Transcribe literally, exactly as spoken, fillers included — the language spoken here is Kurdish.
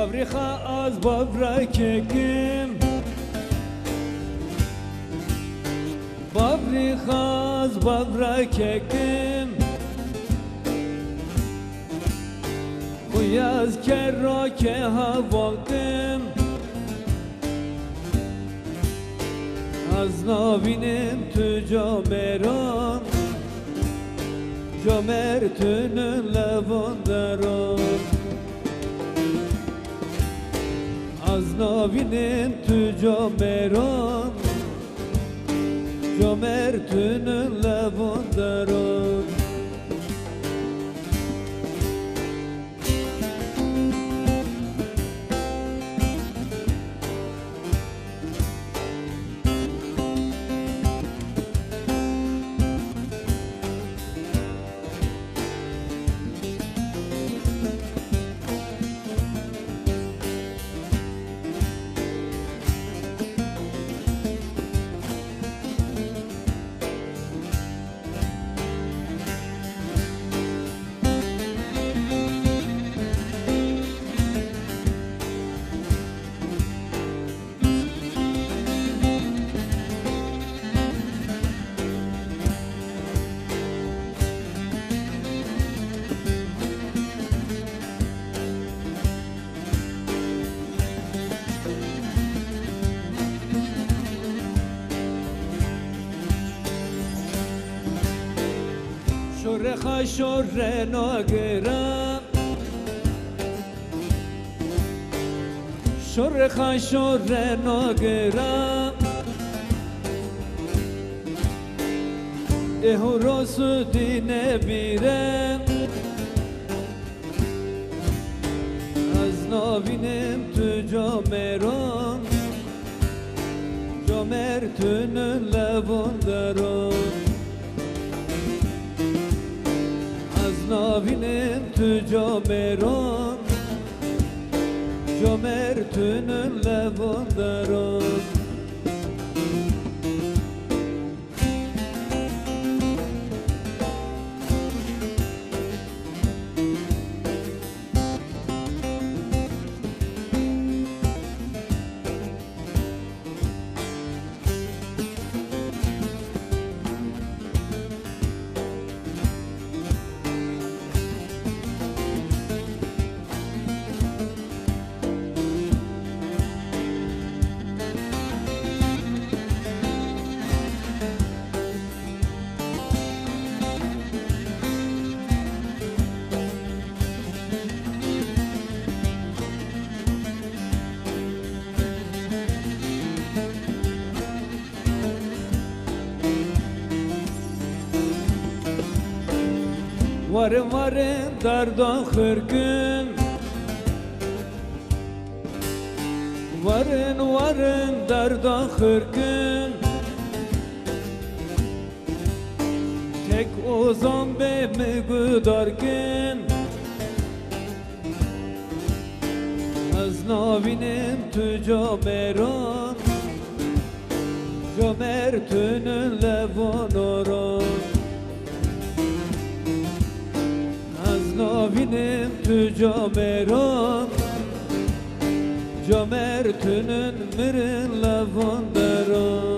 Bavrîxa az bavra kekim. Bavrîxa az bavra kekim. Xuyaz kerra ke havakim. Ez navînim tu cameran, camer tunun levanderan. Ez navînim tu cameran, camer tunun levanderan. Şorexa şore nagera. Şorexa şore nagera. Ê horosu dîne bîre. Ez navînim tu cameran, camer tunun levanderan. Ez navînim tu cameran, camer tunun levanderan. Warin warin dardan xirkin. Warin warin dardan xirkin. Tek ozan be mi gudarkin. Ez navînim tu cameran, camer tunun levanderan. Ez navînim tu cameran, camer tunun mirin levanderan.